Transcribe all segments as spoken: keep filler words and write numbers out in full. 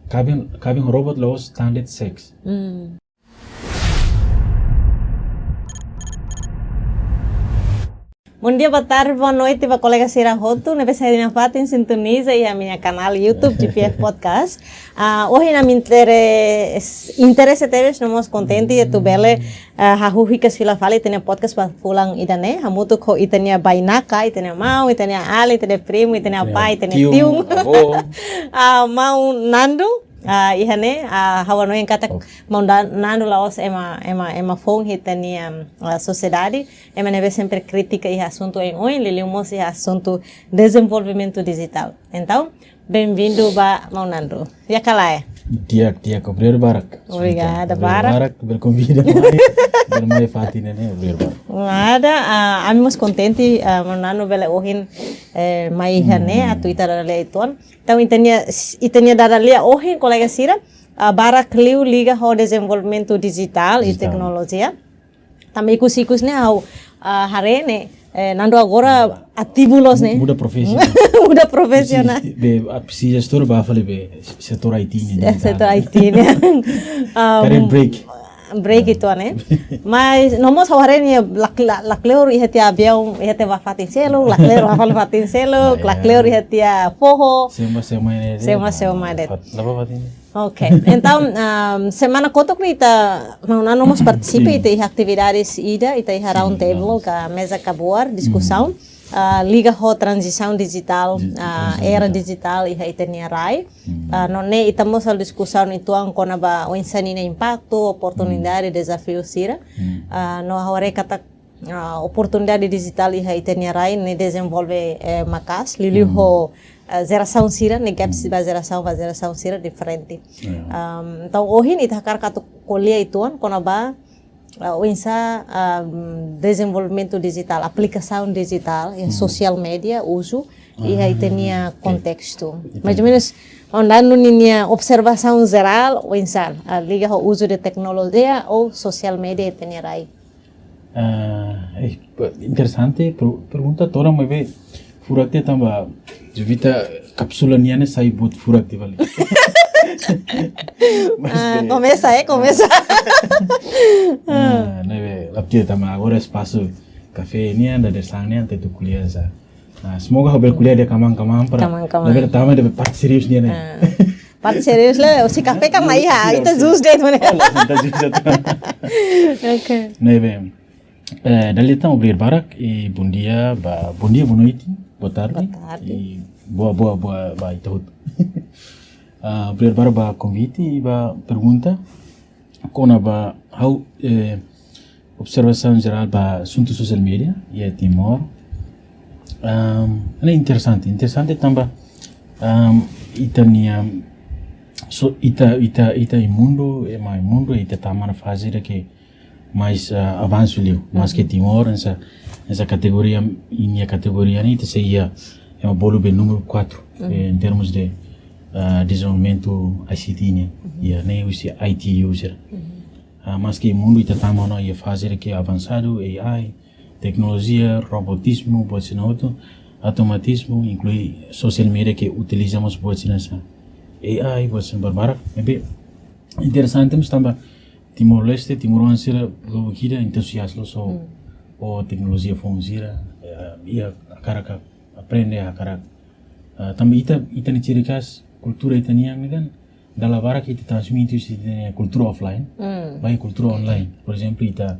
Kaben, kaben robot la'ós tan de'it seks. Bom dia, boa tarde, boa noite ba kolega sira hotu ne'ebé sai iha fatin sintoniza iha ami-nia kanál YouTube G P F Podcast. Ah, ohin ami interes-, interese tebes no mós kontente atu bele, ah, hahú hikas fila fali ita-nia podcast ba fulan ida-ne'e. Hamutuk ho ita-nia bainaka, ita-nia maun, ita-nia alin, ita-nia primu, ita-nia apá, ita-nia tiun, tiun, avó. Ah, maun Nando. Ah, iha ne'e, ah, ha'u hanoin katak maun Nando la'ós ema, ema, ema foun iha ita-nia, ah, sosiedade, ema ne'ebé sempre kritika iha asuntu oioin, liuliu mós iha asuntu dezenvolvimentu dijitál. Entaun, bem-vindu ba maun Nando. Di'ak ka lae? Di'ak, di'ak, obrigadu barak. Obrigada barak. Obrigadu barak, bele konvida mai, bele mai fatin ne'e, obrigadu barak. Nada, ah, ami mós kontente, ah, maun Nando bele ohin, eh, mai iha ne'e, atu ita dada lia uitoan. Entaun, ita-nia, ita-nia dada lia ohin, kolega sira, ah, barak liu liga ho dezenvolvimentu dijitál i teknolojia. Tanba ikus-ikus ne'e ha'u, ah, haree ne'e, eh, Nando agora ativu loos ne'e. Muda profesi. Muda profesi ona. Be, ah, presiza estuda ba fali be setór I T ne'e. Setór I T ne'e. Career break. Break uitoan ne'e. Mas, no mós ha'u haree ne'e lakleur, lakleur iha tiha aviaun, iha tiha ba fatin seluk, lakleur ba fali fatin seluk, lakleur iha tiha foho. Sema, sema ne'e. Sema, sema ne'e. Lapa fatin. Ok. Entaun, ah, semana kotuk ne'e ita, maun Nando mós partisipa, ita iha atividades ida, ita iha round table, ka meza kabuar, diskusaun, ah, liga ho tranzisaun dijitál, ah, era dijitál iha ita-nia rai. Ah, no ne'e ita mós halo diskusaun uitoan kona-ba oinsá ninia impaktu, oportunidade, dezafiu sira. Ah, no ha'u haree katak, ah, oportunidade dijitál iha ita-nia rai ne'e dezenvolve, eh, maka'as, liuliu ho, eh, jerasaun sira, ne'e gaps ba jerasaun, ba jerasaun sira diferente. Am, entaun, ohin ita hakarak atu ko'alia uitoan kona-ba, ah, oinsá, ah, dezenvolvimentu dijitál, aplikasaun dijitál, iha sosiál média, uzu, iha ita-nia kontestu. Mais ou menus, maun Nando ninia observasaun jerál, oinsá, ah, liga ho uzu de teknolojia ou sosiál média ita-nia rai. Ah, eh, pe-, interesante, per-, pergunta todan, maibé furak tiha tanba Juvita kápsula nian ne'e sai buat furak tiha fali. Mas ah, be- komesa, eh, komesa. Ah, ne'ebé, la'o tiha tanba agora espasu kafé nian, dadeer-saan nian, ita atu ko'alia sa. Ah, semoga ha'u bele ko'alia de'it kmaan-kmaan para. Kmaan-kmaan. Ne'ebé tama de'it parte serius nian ne'e. Ah. Parte serius la, husi kafé kan la iha, ita jus de'it mana. Oh, la, ita jus de'it. Ok. Ne'ebé. Eh, dala ida tan obrigadu barak, i bom dia, ba, bom dia, boa noite, boa tarde. Boa tarde. I boa, boa, boa, ba ita hotu. Ah, obrigadu barak ba konvite, i ba pergunta, kona-ba ha'u, eh, observasaun jerál ba asuntu sosiál média iha Timor. Am, ne'e interesante, interesante tanba, am, ita-nia, so, ita, ita, ita iha mundu, ema iha mundu, ita tama ona faze ida ke mais, ah, avansu liu, maske Timor, hanesan, hanesan kategoria, iha kategoria ne'e, ita sei iha, ema bolu be númeru quatro, eh, em termos de, ah, dezenvolvimentu I C T ne'e, iha ne'e husi I T U sira. Ah, maske mundu ita tama ona iha faze ida ke avansadu, A I, teknolojia, robotizmu, buat sira-ne'e hotu, automatizmu, inklui sosiál média ke utiliza mós buat sira hanesan A I, buat sira barbarak. Ne'ebé interesante mós tanba Timor-Leste, timoroan sira lubuk ida entuziasmu so, ho teknolojia foun sira, eh, iha hakarak aprende, hakarak, eh, tanba ita, ita-nia ciri khas kultura ita-nian ne'e kan, dala barak ita transmite husi ita-nia kultura offline, ba iha kultura online. Por ezemplu, ita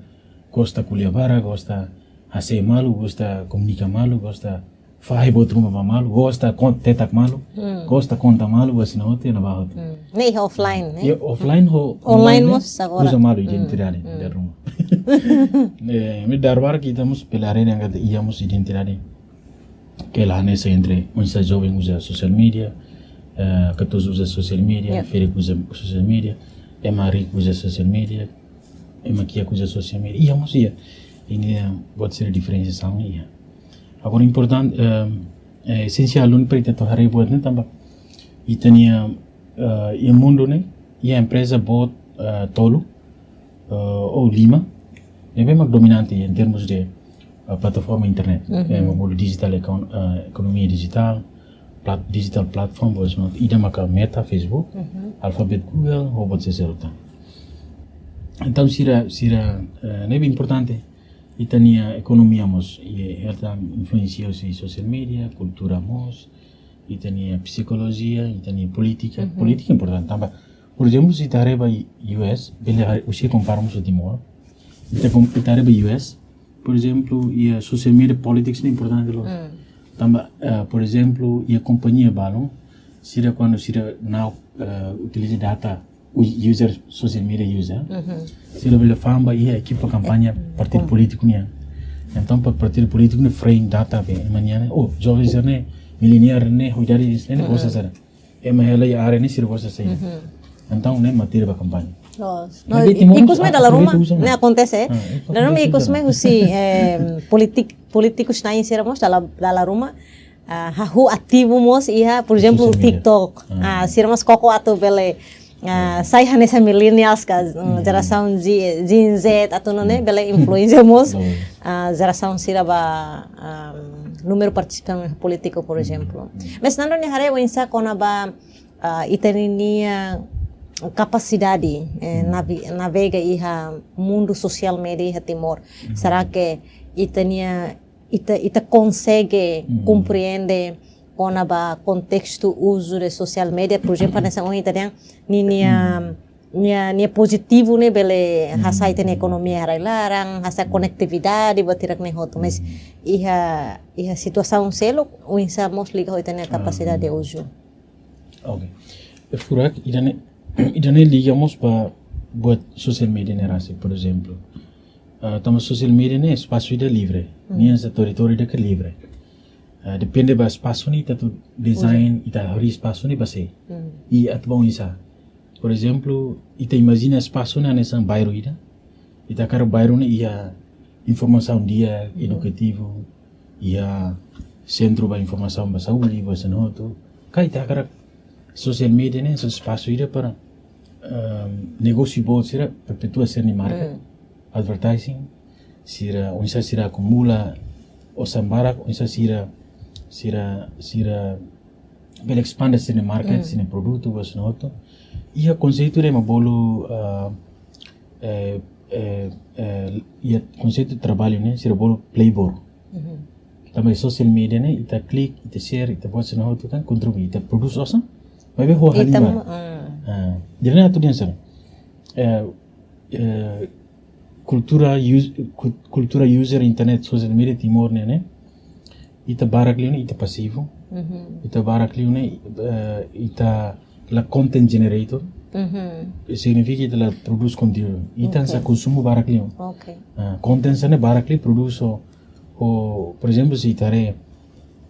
gosta ko'alia barak, gosta hase'e malu, gosta komunika malu, gosta fahe buat ruma ba malu, gosta kon-, tetak malu, gosta konta malu, buat sira-ne'e hotu iha ne'ebá hotu. Ne'e iha offline, ne'e? Iha offline ho online, online ne'e mós agora. Uza malu identidade, ida ruma. Eh, maibé dala barak ita mós bele haree dehan katak iha mós identidade ke la hanesan entre oinsá joven uza sosiál média, eh, katuas uza sosiál média, ferik uza sosiál média, ema riku uza sosiál média, ema kiak uza sosiál média. Iha mós iha. Ne'e buat sira diferensiasaun iha. Agora importante, eh, eh, esensiál duni para ita atu haree buat ne'e tanba ita-nia, eh, iha mundu ne'e, iha empreza boot, eh, tolu, eh, ou lima, ne'ebé mak dominante em termos de, eh, plataforma internet. Ema bolu digital econ-, eh, ekonomia dijitál, plat, digital platform, por ezemplu, ida maka Meta, Facebook, Alphabet, Google, ho buat sira seluk tan. Entaun sira, sira, eh, ne'ebé importante ita-nia ekonomia mós, i ita influensia husi social media, kultura mós, ita-nia psikolojia, ita-nia polítika. Polítika importante tanba, por ezemplu, se ita haree ba U S, bele haree, husi kompara mós ho Timor. Ita kom-, ita haree ba U S, por ezemplu, iha social media politics ne'e importante loos. Tanba, eh, por ezemplu, iha kompañia balun, sira kuandu sira nau, eh, utiliza data u-, user, social media user, sira bele fa'an ba iha ekipa kampaña partidu polítiku nian. Entaun, para partidu polítiku ne'e frame data be, ema nian, oh, joven sira-ne'e, milenial ne'e, ho idade sira-ne'e, gosta sira. Ema hela iha área ne'e sira gosta saida. Entaun, ne'e materia ba kampaña. Loos. No, maibé i, Timor ikus mós, mai ah, dala ruma, aproveita uza, ne'e akontese, eh? Ah, ikus, dala ruma akontese ikus uza, mai husi, eh, politik-, polítikus na'in sira mós dala, dala ruma, ah, hahú ativu mós iha, por ezemplu, social media. TikTok. Ah. Ah, sira mós koko atu bele, ah, sai hanesan millennials ka, mm, jerasaun Z, Gen Z atu nune'e bele influensia mós, ah, jerasaun sira ba, ah, númeru partisipa polítiku, por ezemplu. Mas Nando nia haree oinsá kona-ba, ah, ita-nia kapasidade, eh, navi-, navega iha mundu social media iha Timor. Será que ita-nia, ita, ita konsege komprende kona-ba kontestu uzu de social media, por ezemplu, hanesan ohin ita dehan, ninia, nia, nia pozitivu ne'e bele hasa'e ita-nia ekonomia iha rai-laran, hasa'e konektividade, buat hirak-ne'e hotu, mas iha, iha situasaun seluk, oinsá mós liga ho ita-nia kapasidade uzu. Ok. Furak, ida-ne'e, ida-ne'e liga mós ba buat social media ne'e rasik, por ezemplu. Ah, tanba social media ne'e espasu ida livre. Nia hanesan territóriu ida ke livre. Ah, depende ba espasu ne'e ita atu design, ita harii espasu ne'e ba sé. I atu ba oinsá. Por ezemplu, ita imajina espasu ne'e hanesan bairru ida. Ita hakarak bairru ne'e iha informasaun di'ak, edukativu, iha sentru ba informasaun ba saúde, ba sira hotu. Ka ita hakarak social media ne'e hanesan espasu ida para, ehm, negósiu boot sira perpetua sira-nia marka. Advertising, sira, oinsá sira akumula osan barak, oinsá sira, sira, sira bele expand sira-nia market, sira-nia produtu, ba sira hotu. Iha konseitu ida ema bolu, ah, eh, eh, eh, iha konseitu traballu ne'e, sira bolu playboard. Tanba social media ne'e, ita klik, ita share, ita buat sira hotu kan, kontribui, ita produce osan, maibé ho halimar. Ah, jadi ne'e atu dehan sira. Eh, eh, kultura us-, ku-, kultura user internet, social media Timor ne'e, ne'e, ita barak liu ne'e, ita pasivu. Ita barak liu ne'e, eh, ita la content generator. Signifika ita la produce konteúdu. Ita hanesan konsumu barak liu. Ah, content sira-ne'e barak liu produce ho, ho, por ezemplu, se ita haree,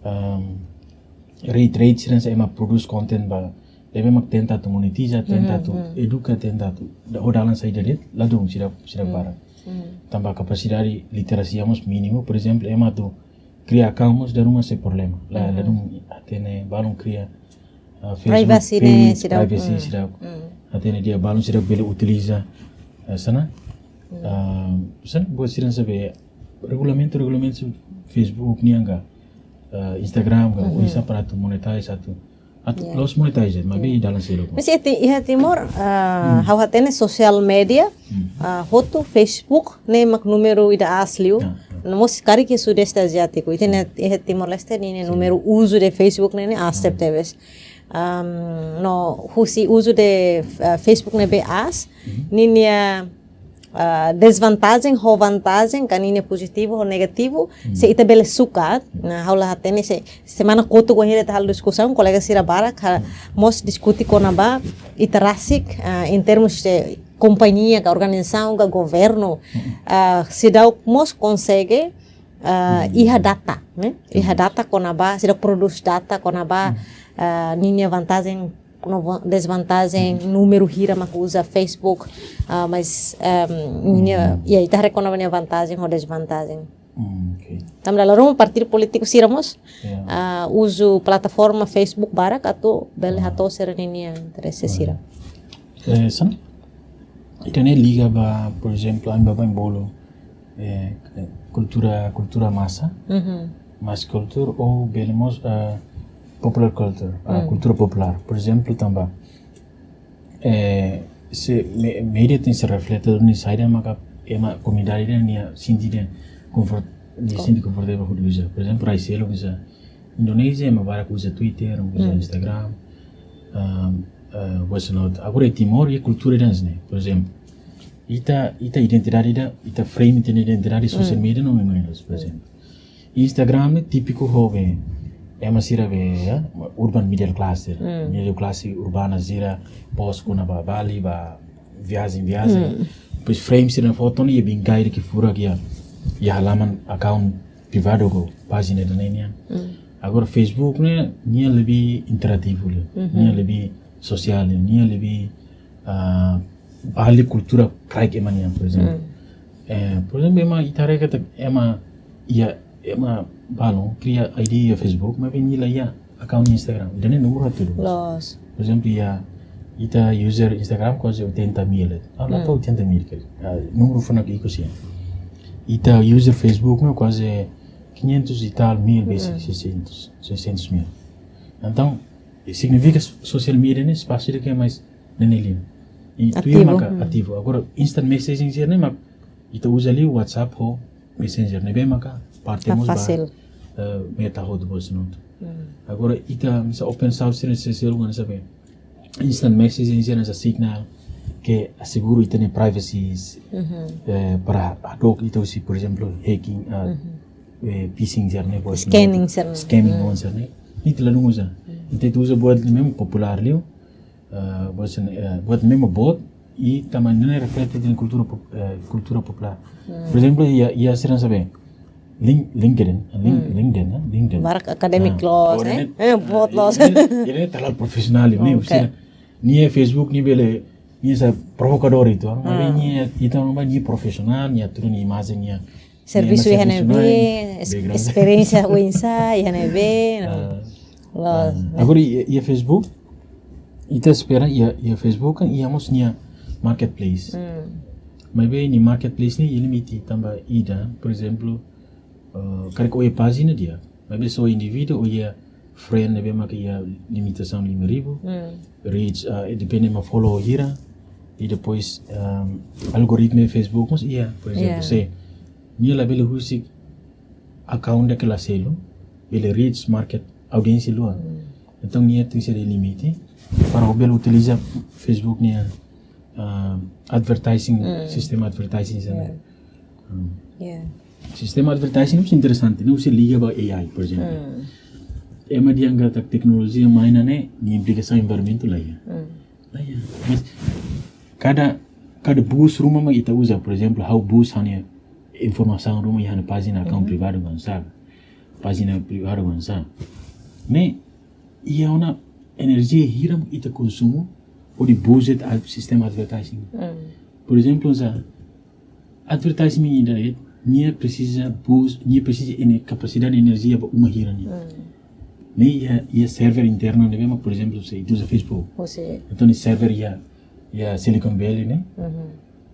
ehm, rate, rate sira hanesan ema produce content ba, ema mak tenta atu monetiza, tenta atu eduka, tenta atu da-, ho dalan saida de'it, ladún sira, sira barak. Tanba kapasidade literasia mós mínimu, por ezemplu, ema atu kria account mós dala ruma sei problema. La, ladún hatene balun kria, ah, Facebook page, privacy ne'e seidauk, privacy seidauk. Hatene di'ak balun seidauk bele utiliza, ah, hanesan, ah, hanesan buat sira hanesan be regulamentu, regulamentu Facebook nian ka, ah, Instagram ka, oinsá para atu monetize atu, atu loos monetize, maibé dalan seluk. Mas iha Ti-, iha Timor, ah, ha'u hatene social media, ah, hotu Facebook ne'e mak númeru ida aas liu. No mós karik iha Sudeste Aziátiku. Ita-nia, iha Timor-Leste ninia númeru uzu de Facebook ne'e, ne'e aas tebetebes. Am, no husi uzu de, ah, Facebook ne'ebé aas, ninia, ah, dezvantajen ho vantajen, ka ninia pozitivu ho negativu, se ita bele sukat, ne'e ha'u la hatene se, semana kotuk wainhira ita halo diskusaun, kolega sira barak, ka mós diskute kona-ba, ita rasik, ah, em termos de kompañia, ka organizasaun, ka governu, ah, seidauk mós konsege, ah, iha data, ne'e? Iha data kona-ba, seidauk produce data kona-ba, ah, ninia vantajen, no va-, dezvantajen, númeru hira mak uza Facebook, ah, mas, ehm, ninia, ya, ita haree kona-ba nia vantajen ho dezvantajen. Hmm, ok. Tanba dala ruma partidu polítiku sira mós, ah, uza plataforma Facebook barak atu bele hato'o sira-ninia interese sira. Eh, hanesan, ida-ne'e liga ba, por ezemplu, ami baibain bolu, eh, eh, kultura, kultura masa, mass culture, ou bele mós, eh, Popular culture, ah, kultura populár. Por ezemplu, tanba, eh, se me-, média tenke reflete duni saida maka ema komunidade ida-ne'e sente ida konfort-, nia sente konfortavel hodi uza. Por ezemplu, rai seluk uza Indonézia, ema barak uza Twitter, uza Instagram, ah, ah, WhatsApp. Agora iha Timor, iha kultura ida-ne'e, por ezemplu. Ita, ita identidade ida, ita frame ita-nia identidade sosiál média no memória, por ezemplu. Instagram ne'e típiku ho be ema sira be, ya, urban middle class sira. Middle class urbana sira post kona-ba Bali, ba viajen, viajen. Depois frame sira-nia foto ne'e iha bingkai ida ke furak iha, iha halaman account privadu ka pájina ida-ne'e nian. Agora Facebook ne'e, nia lebih interativu liu, nia lebih sosiál liu, nia lebih, ah, ahli kultura kraik ema nian, por ezemplu. Eh, por ezemplu, ema ita haree katak ema iha, ema balun kria I D iha Facebook, maibé nia la iha account Instagram. Ida-ne'e númeru hatudu. Loos. Por ezemplu, iha ita user Instagram kuaze oitenta mil. Ah, la to'o oitenta mil ke. Ah, númeru foin ke ikus iha. Ita user Facebook ne'e kuaze quinhentos e tal mil, be seiscentos, seiscentos mil. Entaun, signifika sosiál média ne'e espasu ida ke mais neineik liu. I tuir maka ativu. Agora, instant messaging sira-ne'e mak ita uza liu WhatsApp ho Messenger ne'ebé maka parte mós ba, eh, Meta hotu, WhatsApp hotu. Agora ita misa open source sira-ne'e, se selu ngana sabe. Instant messaging sira-ne'e hanesan Signal ke asegura ita-nia privacy, eh, para hadook ita husi, por ezemplu, hacking, ah, eh, phishing sira-ne'e, buat scamming sira-ne'e. Scamming sira-ne'e. Ita ladún uza. Ita, ita uza buat ne'ebé mak populár liu, ah, buat sira-ne'e, ah, buat ne'ebé mak boot, i tanba ne'e reflete iha kultura pop-, eh, kultura populár. Por ezemplu, iha, iha sira-ne'e sabe, Link-, LinkedIn, Link-, LinkedIn, eh, LinkedIn. Barak akademik loos, oh, eh? Ne'e, eh, boot loos. Ne'e, ne'e terlalu profesionál, ne'e, oke. Nia Facebook ne'e bele, nia hanesan provokadór uitoan, ah, maibé nia, ita ba nia profisionál, nia hatudu nia imajen, nia servisu iha ne'ebé, es-, esperiénsia oinsá iha ne'ebé, no. Ah, loos, ah, ne'e. Agora iha, iha Facebook, ita espera iha, iha Facebook kan iha mós nia marketplace. Maibé nia marketplace ne'e iha limite tanba ida, por ezemplu, eh, karik ó iha pájina di'ak. Maibé se ó indivíduu, ó iha friend ne'ebé maka iha limitasaun lima ribu. Reach, ah, depende mak follow hira. I depois, ehm, algoritmu Facebook mós iha, por ezemplu, se nia labele husik account ida ke la selu, bele reach market audiénsia luan. Entaun nia tenke ser limite para ó bele utiliza Facebook nia, ah, advertising, sistema advertising sira-ne'e. Sistema advertising ne'e interesante, ne'e husi liga ba A I, por ezemplu. Ema dehan katak teknolojia mai ona ne'e, nia implikasaun environmentu la iha. La iha. Mas kada, kada boost ruma mak ita uza, por ezemplu, ha'u boost ha'u-nia informasaun ruma iha ha'u-nia pájina account privadu hanesan. Pájina privadu hanesan. Ne'e, iha ona enerjia hira mak ita konsumu hodi boost ad-, sistema advertising. Por ezemplu, hanesan, advertisement ida de'it, nia presiza boost, nia presiza ener-, kapasidade enerjia ba uma hira nian. Ne'e iha, iha server internu ne'ebé mak, por ezemplu, se ita uza Facebook. Entaun ne'e server iha, iha Silicon Valley ne'e.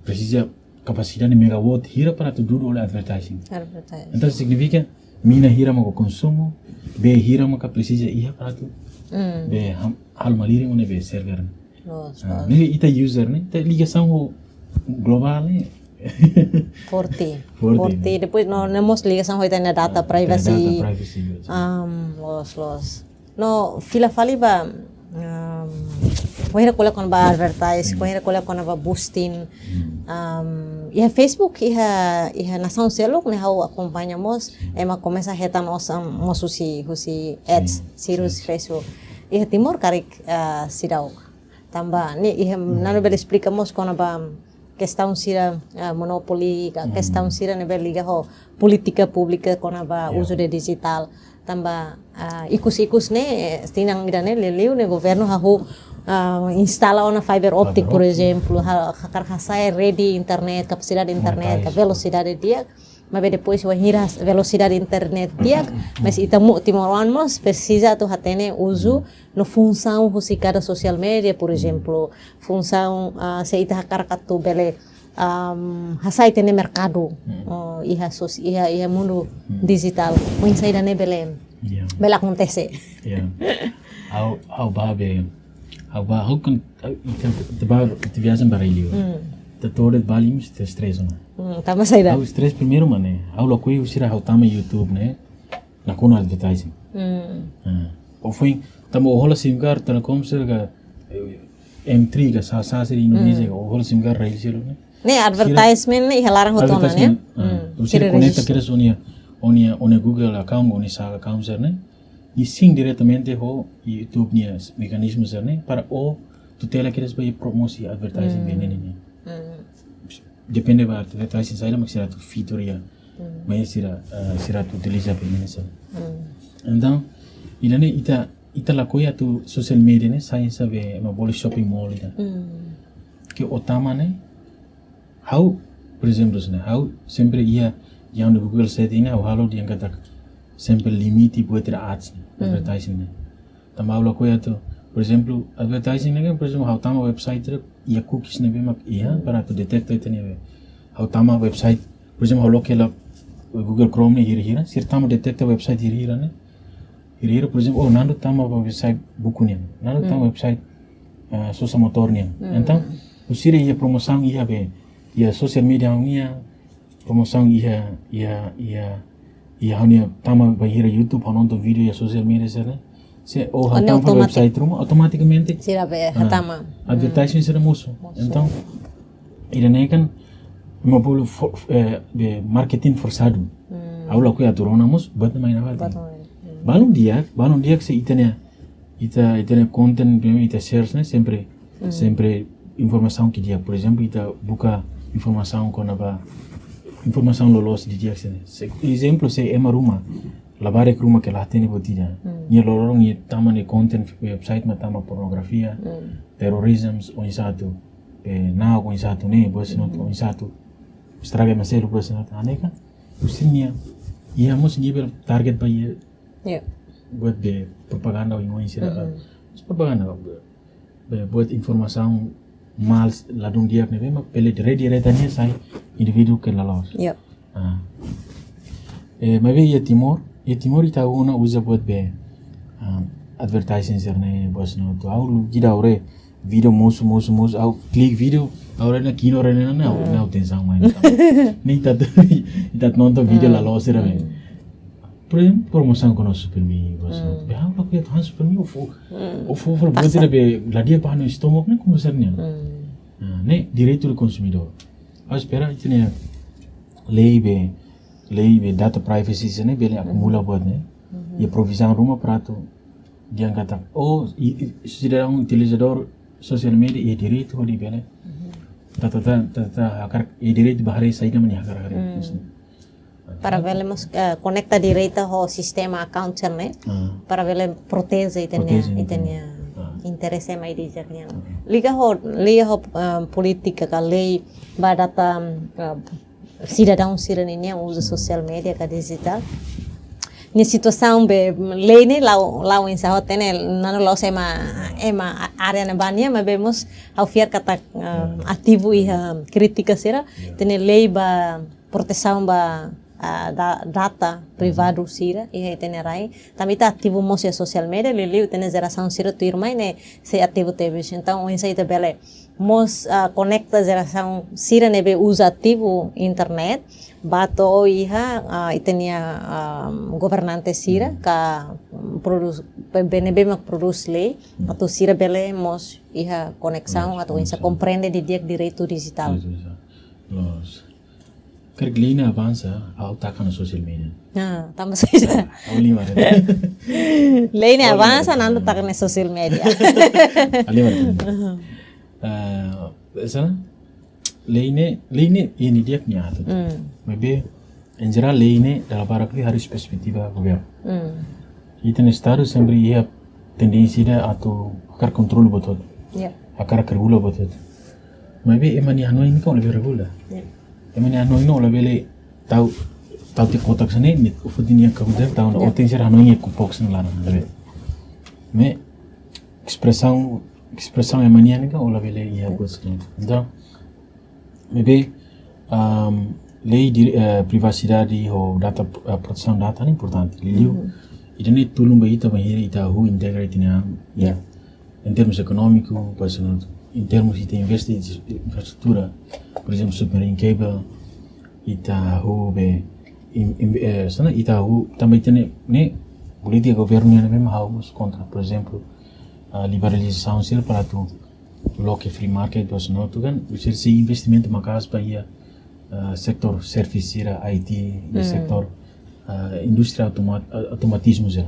Presiza kapasidade megawatt hira para atu dudu hodi advertising. Advertising. Entaun signifika mina hira mak ó konsumu, bee hira maka presiza iha para atu bee ham-, halo malirin ó-nia bee server. Loos, ah, loos. Ne'e ita user ne'e, ita ligasaun ho globál ne'e. Forte. Forte, forte, ne'e. Depois no, no mós ligasaun ho ita-nia data, ah, privacy. Data privacy, yes. Am, loos, loos. No, fila fali ba, am, bainhira ko'alia kona-ba advertise, bainhira ko'alia kona-ba boosting. Am, iha Facebook, iha, iha nasaun seluk ne'e ha'u akompaña mós, ema komesa hetan os, am, mós husi, husi ads, sira husi Facebook. Iha Timor karik, ah, seidauk. Tanba ne'e iha, nano bele esplika mós kona-ba kestaun sira, ah, monopoli, ka kestaun sira ne'ebé liga ho polítika públika kona-ba uzu de dijitál. Tanba, ah, ikus-ikus ne'e, eh, tinan ida-ne'e liuliu ne'e governu hahú, ah, instala ona fiber optic, por ezemplu, ha-, hakarak hasa'e rede internet, kapasidade internet, ka velosidade di'ak, maibé depois wainhira velosidade internet di'ak, mas ita mo-, timoroan mós presiza atu hatene uzu no funsaun husi kada social media, por ezemplu, funsaun, ah, se ita hakarak atu bele, am, hasa'e ita-nia merkadu, oh, iha sos-, iha, iha mundu dijitál. Oinsá ida-ne'e bele Ya. Bele akontese. Ya. Ha'u, ha'u bá be. Ha'u bá, ha'u kan, ha'u, ita, ita bá, ita viajen ba rai-li'ur. Hmm. Ita to'o de'it Bali mós ita stress ona. Hmm, tanba saida? Ha'u stress primeiru mak ne'e. Ha'u lakohi husi ha'u tama YouTube ne'e. Nakonu advertising. Hmm. Ah. Ou foin, tanba hola SIM card, Telecom sira ka, eh, M three ka, sasán sira Indonesia ka, hola SIM card rai sira ne'e. Ne'e advertisement ne'e iha laran hotu ona ne'e. Advertisement, ah. Hmm. Ou sira Sira konekta register. kedas ó-nia, ó-nia, ó-nia Google account, ó-nia sasán account sira ne'e. I sync diretamente ho YouTube nia mekanizmu sira ne'e, para ó tutela kedas ba promosi advertising Hmm. be ne'e ne'e. Hmm. Depende ba advertising saida mak sira atu feature iha. Hmm. Maibé sira, ah, sira atu utiliza be ne'e sira. Hmm. Entaun, ida-ne'e ita, ita lakohi atu social media ne'e sai hanesan be ema bolu shopping mall ida. Hmm. Ke ó tama ne'e, ha'u, por ezemplu, ne'e, ha'u sempre iha, iha ha'u-nia Google setting ne'e, ha'u halo dehan katak sempre limite buat ida ads ne'e, Hmm. advertising ne'e. Tanba ha'u lakohi atu, por ezemplu, advertising ne'e kan, por ezemplu, ha'u tama website ne'e, iha cookies ne'ebé mak iha, Hmm. para atu detecta ita-nia be. Ha'u tama website, por ezemplu, ha'u loke hela Google Chrome ne'e hira-hira, sira tama detecta website hira-hira ne'e. Hira-hira, por ezemplu, oh, Nando tama ba website buku nian, Nando tama Hmm. website, ah, sosa motor nian. Hmm. Entaun, husi sira iha promosaun iha be, iha social media nian, promosaun iha, iha, iha, iha ha'u-nia tama ba hira YouTube, ha'u nonton vídeo iha social media sira ne'e. Se ó Oh, ne'e hatama fali automatic. Website ruma, automaticamente, Sira be ah, hatama. advertisement sira mosu. Mosu. Entaun, ida-ne'e kan, ema bolu for-, eh, be marketing forçado. Hmm. Ha'u lakohi atu rona mós, buat ne'e mai nafatin. Buat ne'e mai. Hmm. Balun di'ak, balun di'ak se ita-nia, ita, ita-nia content, be ita search ne'e, sempre, Hmm. sempre informasaun ke di'ak. Por ezemplu, ita buka informasaun kona-ba, informasaun loloos didi'ak sira ne'e. Se, ezemplu, se ema ruma, labarik ruma ke la hatene buat ida. Hmm. Nia loroloron nia tama nia content website mak tama pornografia, Hmm. terrorism, oinsá atu, eh, na'ok oinsá atu ne'e, buat sira-ne'e, Hmm. oinsá atu estraga ema seluk, buat sira-ne'e. Hanesan ne'e kan, husi nia, iha mós nia bele target ba iha Ya. buat be propaganda oioin sira. Mhm. Propaganda, be buat informasaun malu, ladún di'ak ne'ebé mak bele redireta nia sai indivíduu ke la loos. Ya. Ah. Eh, maibé iha Timor, iha Timor ita rona uza buat be, ah, advertising sira-ne'e, buat sira-ne'e atu halo, ida ha'u haree vídeo mosu, mosu, mosu, ha'u klik vídeo, ha'u haree ona ki'ik, ha'u haree ona, ha'u, ha'u tensaun mai. Ne'e ita, ita nonton vídeo Hmm. la loos sira be. Hmm. Por ezemplu, promosaun kona-ba Supermi, buat sira-ne'e. Hmm. Be ha'u lakohi atu han Supermi, ha'u fó, Hmm. ha'u fó fali buat ida be la di'ak ba ha'u-nia estómagu ne'e, komu sira-ne'e. Hmm. Ah, ne'e direitu do konsumidór. Ha'u espera ita-nia lei be, lei be data privacy sira-ne'e bele akumula buat ne'e. Mhm. Iha provizaun ruma para atu dehan katak, oh, i, i, sidadaun utilizadór social media iha direitu hodi bele. Mhm. Ta, ta, ta, ta, ta, hakarak iha direitu ba haree saida mak nia hakarak haree. Hmm. Maksudnya. Para bele mós, eh, konekta direta ho sistema account sira-ne'e. Ah. Para bele proteje ita-nia, Proteje, ita-nia ah. interese mai di jaknian. Ah. Liga ho, liga ho, eh, polítika ka lei ba data, eh, sidadaun sira-ne'e nia uza social media ka digital. Nia situasaun be lei ne'e la'o, la'o oinsá, hatene, Nando la'ós ema, ema área ne'ebá nian, maibé mós ha'u fiar katak, eh, ativu iha krítika sira, hatene lei ba protesaun ba, ah, da-, data privadu sira iha ita-nia rai. Tanba ita ativu mós iha social media, liuliu ita-nia jerasaun sira tuirmai ne'e sei ativu tebes. Entaun, oinsá ita bele mós, ah, konekta jerasaun sira ne'ebé uza ativu internet, ba to'o iha, ah, ita-nia, ah, governante sira ka, mm, prodús, be-, be ne'ebé mak prodús lei, atu sira bele mós iha koneksaun, atu oinsá komprende didi'ak direitu dijitál. Direitu dijitál. Loos. Karik lei ne'e avansa, ha'u taka ona social media. Ah, tanba saida? Ha'u lima. Lei ne'e avansa, Nando taka ona social media. Ha'u lima. Ah, saida? Lei ne'e, lei ne'e, ida-ne'e di'ak nia atu. Hmm. Maibé, em geral, lei ne'e dala barak liu haree perspetiva governu. Hmm. Ita-nia Estadu sempre iha tendénsia ida atu hakarak kontrola buat hotu. Ya. Hakarak regula buat hotu. Maibé ema nia hanoin ne'e kan labele regula. Ya. Ema nia hanoin ne'e labele tau, tau tiha kotak sira-ne'e, ne'e, foti nia kakuder, tau, ya, oten sira hanoin iha box nia laran, labele. Maibé, espresaun, espresaun ema nian ne'e kan labele iha buat sira-ne'e. Entaun, maibé, ahm, lei di, eh, privasidade ho data, eh, protesaun data ne'e importante. Liuliu, Ida-ne'e tulun ba ita bainhira ita hahú integra ita-nia an. Ya. Em termos ekonómiku, por ezemplu, em termos ita investe em infraestrutura, por ezemplu, submarine cable, ita hahú be, im, im, eh, sana ita hahú, tanba ita-nia, ne'e, polítika governu nian ne'ebé mak ha'u mós kontra, por ezemplu, ah, liberalizasaun sira para atu loke free market, por ezemplu, atu kan, sira sei investimentu maka'as ba iha, ah, setór servisu sira, I T, iha setór, ah, indústria automa-, ah, automatizmu sira.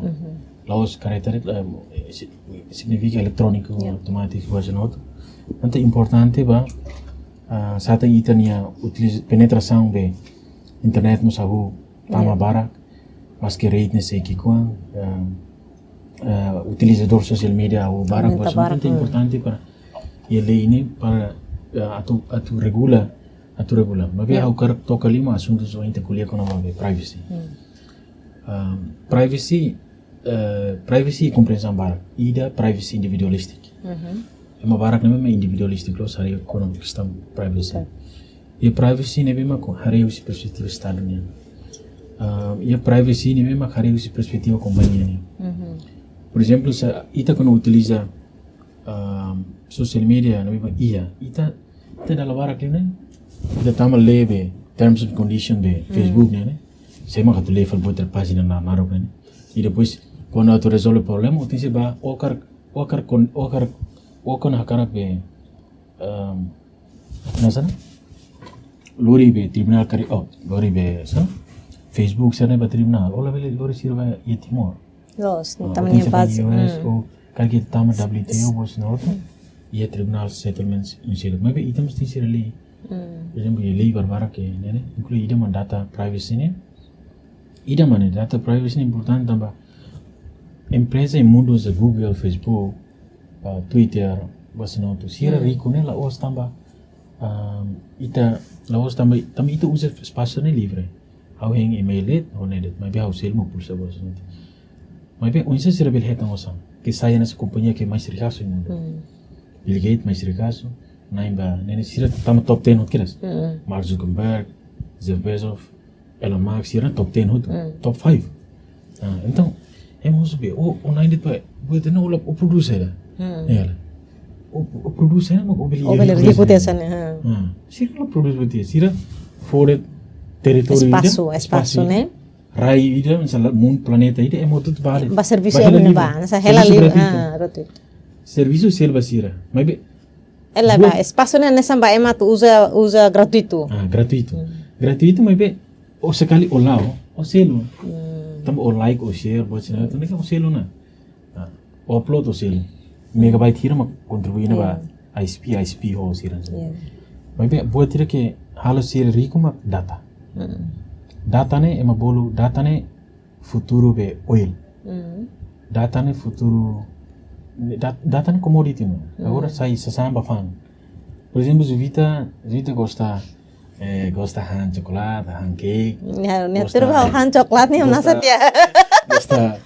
La'ós kareta, ah, si-, signifika eletróniku, ya, automátiku, por ezemplu. Entaun importante ba, ah, sá tan ita-nia utiliza-, penetrasaun be internet mós hahú tama, ya, barak, maske rate ne'e sei ki'ikoan, ah, ah, utilizadór sosiál media hahú barak, aumenta, por ezemplu, barak, entaun, hmm, importante para iha lei ne'e para, ah, atu, atu regula, atu regula. Maibé, ya, ha'u hakarak toka liu mak asuntu sira ita ko'alia kona-ba privacy. Hmm. Ah, privacy, eh, privacy iha komprensaun barak. Ida privacy individualistic. Mhm. Ema barak ne'ebé mak individualistic loos haree kona-ba kestaun privacy. Oke. Iha privacy ne'ebé mak haree husi perspetiva Estadu nian. Ah, iha privacy ne'ebé mak haree husi perspetiva kompañia nian. Mhm. Por ezemplu, se ita kuandu utiliza, ah, sosiál media ne'ebé mak iha, ita, ita dala barak ne'e, ita tama lee be terms and condition be, hmm, Facebook ne'e, ne'e. Sé mak atu lee fali buat iha pájina naruk ne'e, ne'e. I depois, kuandu atu rezolve problema, ita sei bá, ó hakarak, ó hakarak kon-, ó hakarak, ó hakarak hakarak be, ehm, hanesan lori be tribunál karik, oh, lori be, hanesan Facebook sira-ne'e ba tribunál, ó labele lori sira ba iha Timor. Loos, ah, tama ita-nia sei ba base, U S, hmm, ou karik ita tama W T O, bos na outro. Iha tribunál settlements, ne'e sira. Maibé ita mós tenke sira lei. Hmm. Por ezemplu, iha lei barbarak ne'e, ne'e, inklui ida mak data privacy ne'e. Ida mak ne'e, data privacy ne'e importante tanba empreza iha mundu hanesan Google, Facebook, ah, Twitter, bos na outro. Sira, hmm, riku ne'e la'ós tanba, ah, ita, la'ós tanba, tanba ita uza espasu ne'e livre. Ha'u hein email de'it, ha'u ne'e de'it, maibé ha'u selu mak pulsa bos na outro. Maibé, oinsá sira bele hetan osan ke sai hanesan kompañia ke mais rikasu iha mundu. Hmm. Bill Gates mais rikasu, na'in ba, ne'e sira tama top ten hotu kedas. Hmm. Mark Zuckerberg, Jeff Bezos, Elon Musk, sira top ten hotu, hmm, top five. Ah, entaun, ema husu be, ó, ó na'in de'it ba, buat ne'e ó la, ó prodús saida. Hmm. Ya la. Ó, ó prodús saida mak ó bele, ó bele riku, riku tiha hanesan ne'e, ha. Ah, sira la prodús buat ida, sira fó de'it territóriu ida, espasu, espasu, espasu ida, ne'e, rai ida, misalnya mun planeta ida, ema hotu ba de'it. Ba servisu, ba hela, ema ne'ebá, livre. Hanesan hela, servisu livre, gratuitu. Ah, gratuitu. Servisu selu ba sira. Maibé, hela buat ba, espasu ne'e hanesan ba ema atu uza, uza gratuitu. Ah, gratuitu. Hmm. Gratuitu, maibé, ó sekali ó la'o, ó selu. Hmm. Tanba ó like, ó share, buat sira, tanba ó selu ona. Ah, upload ó selu. Megabyte hira mak kontribui ona ba, hmm, I S P, I S P ho sira. Ya. Maibé, buat ida ke halo sira riku mak data. Hmm. Data ne'e, ema bolu, data ne'e futuru be oil. Hmm. Data ne'e futuru, dat-, data ne'e commodity no. Hmm. Agora sai sasán ba fa'an. Por ezemplu, Juvita, Juvita gosta, eh, gosta han chocolate, han cake. Ya, ne'e gosta, terus han chocolate ne'e, gosta, masa dia. Gosta,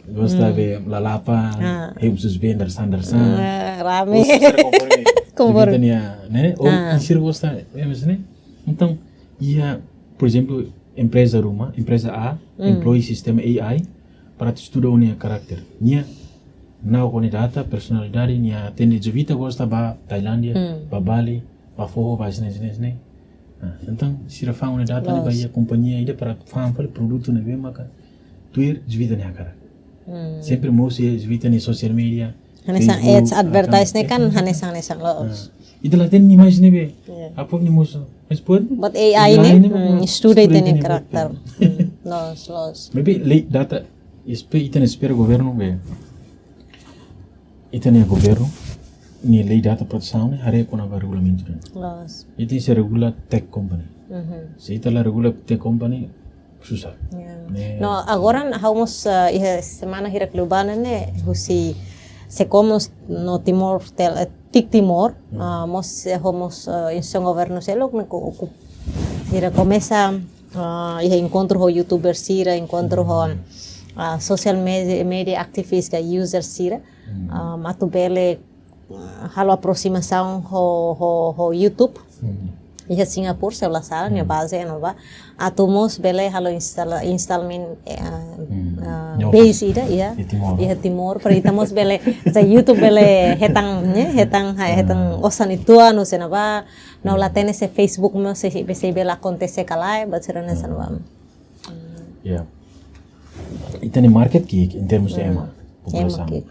gosta, hmm, be lalapa, ah, hemu sus ben darsán, darsán. Ah, rame. Gosta ser konforme. Konforme. Juvita nia, ne'e? Ou, ah, sira gosta, eh, mas ne'e? Entaun, iha, por ezemplu, empreza ruma, empreza A, hmm, employ sistema A I para atu estuda ó-nia karakter. Nia, na'ok ó-nia data, personalidade, nia hatene Juvita gosta ba Tailándia, hmm, ba Bali, ba foho, ba sini, sini, sini. Ah, entaun, sira fa'an ó-nia data ne'e ba, loos, iha kompañia ida para fa'an fali produtu ne'ebé maka tuir Juvita nia hakarak. Hmm. Sempre mosu iha Juvita nia social media, hanesan Facebook, ads, advertise ne'e kan, ah, hanesan, hanesan, loos. Ah, ita la hatene nia imagem ne'ebé. Ya. Apok nia mosu. Mas buat, buat A I ne'e, A I ne'e, hmm, estuda, estuda ita-nia, ita-nia karakter. Hmm, loos, loos. Maibé lei data, espe-, ita-nia espera governu be. Ita-nia governu, nia lei data protesaun ne'e haree kona-ba regulamentu ne'e. Loos. Ita sei regula tech company. Mhm. Se ita la regula tech company, susar. Ya. Ne'e. No, agora ha'u mós, eh, iha semana hirak liubá ne'e, husi SEKOM no Timor Tel-, eh, TIC Timor, hmm, ah, mós, eh, ho mós, eh, instituisaun governu seluk ne'e ku, ku, sira komesa, ah, iha enkontru ho youtuber sira, enkontru ho, hmm, ah, social media, media activist ka user sira, hmm, ah, atu bele halo aproximasaun ho, ho, ho YouTube. Hmm. Iha Singapura, se la sala, nia, hmm, baze iha ne'ebá. Atu mós bele halo instala-, installment, eh, hmm, ah, nia page ida, ya. Iha Timor. Iha Timor, para ita mós bele, se YouTube bele hetan, ne'e, hetan, ha, hetan osan ituan, no se naba, no la hatene se Facebook mós, se, se, se bele akontese ka lae, buat sira-ne'e hanesan ne'ebá. Ya. Ita-nia market ki'ik, em termos de ema, populasaun. Ema ki'ik.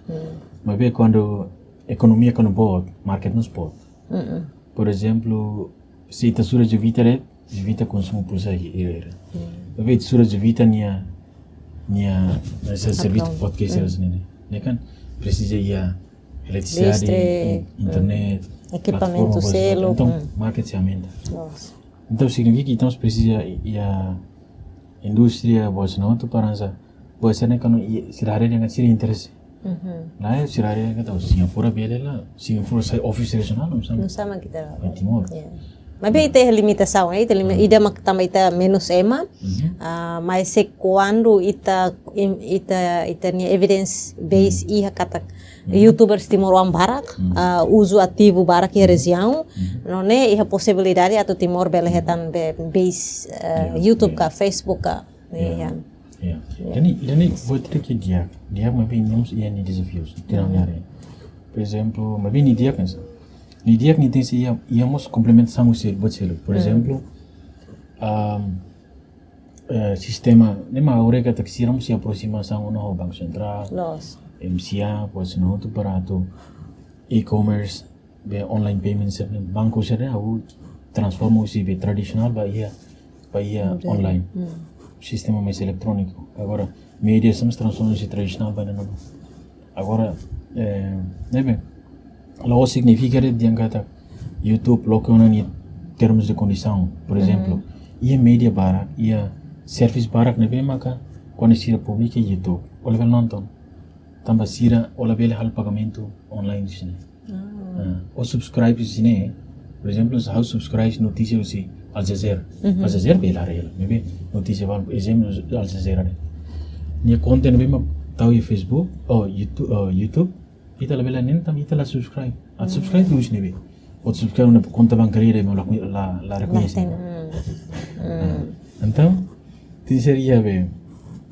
Maibé kuandu ekonomia kuandu boot, market mós boot. Por ezemplu, se ita sura Juvita de'it, Juvita konsumu pulsa ira-ira. Maibé ita sura Juvita nia, nia, nia servisu podcast sira-ne'e. Ne'e kan presiza iha eletrisidade, listrik, in-, internet, ekipamentu plataforma, seluk. Entaun, market sei aumenta. Loos. Entaun signifika ita mós presiza iha indústria, buat sira-ne'e hotu para hanesan, buat sira-ne'e kan iha, sira haree dehan sira interese. Lae, sira haree dehan katak Singapura bele la, Singapura sai office rejionál, no sama. No sama ita. Iha Timor. Ya. Maibé ita iha limitasaun, eh, ita limi-, ida mak tanba ita menus ema, ah, maibé se kuandu ita, im-, ita, ita-nia evidence base iha katak YouTubers timoroan barak, ah, uzu ativu barak iha rejiaun, no ne'e iha posibilidade atu Timor bele hetan be-, base, eh, YouTube ka, Facebook ka. Ya. Ya. Jadi, jadi buat ida ke di'ak, di'ak maibé nia mós iha nia dezafius, ita haree. Por ezemplu, maibé nia di'ak kan sa. Nia di'ak nia tenke iha, iha mós komplementasaun husi buat seluk. Por ezemplu, am, eh, sistema, ne'e mak agora katak sira mós iha aproximasaun ona ho Banku Sentrál, loos, M C A, buat sira-ne'e hotu para atu e-commerce, be online payment sira-ne'e, banku sira-ne'e, ha'u transforma husi be tradisionál ba iha, ba iha online. Sistema mais eletróniku. Agora, média sira mós transforma husi tradisionál ba iha online. Agora, eh, ne'ebé, la'ós signifika dehan katak YouTube loke ona nia termos de kondisaun, por ezemplu. Iha média barak, iha servisu barak ne'ebé maka kuandu sira publika iha YouTube, ó labele nonton. Tanba sira, ó labele halo pagamentu online husi ne'e. Ah, ó subscribe husi ne'e. Por ezemplu, se ha'u subscribe notísia husi Al Jazeera. Al Jazeera bele haree hela. Maibé notísia balu, ezemplu, Al Jazeera de'it. Nia konten ne'ebé mak tau iha Facebook, oh, YouTube, oh, YouTube. Ita labele nonton, ita la subscribe. Atu subscribe husi ne'ebé? Ó subscribe ona konta bankária de'it mak la, la, la rekoñese. Ah, entaun, tenke ser iha be,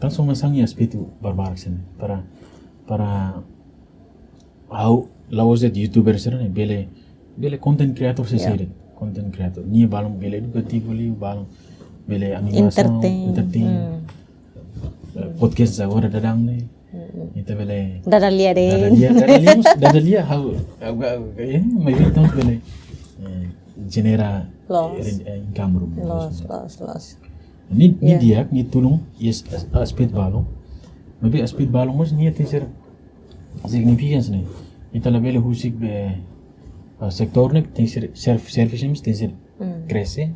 transformasaun iha aspetu barbarak sira-ne'e. Para, para ha'u la'ós de'it YouTuber sira-ne'e, bele, bele content creator sira-ne'e. Content creator. Nia balun bele edukativu liu, balun bele animasaun, entertain. Entertain. Eh, podcast agora daudaun ne'e. Ita bele dada lia de'it. Dada lia, dada lia, mós dada lia, ha'u, ha'u, ha'u, eh, maibé entaun bele, eh, genera, loos, eh, income ruma. Loos, loos, loos. Ne'e, ne'e di'ak, ne'e tulun, iha as-, aspetu balu. Maibé aspetu balu mós nia tenke ser significance ne'e. Ita labele husik be, ah, setór ne'e tenke ser, serv-, servisu ne'e mós tenke ser krese.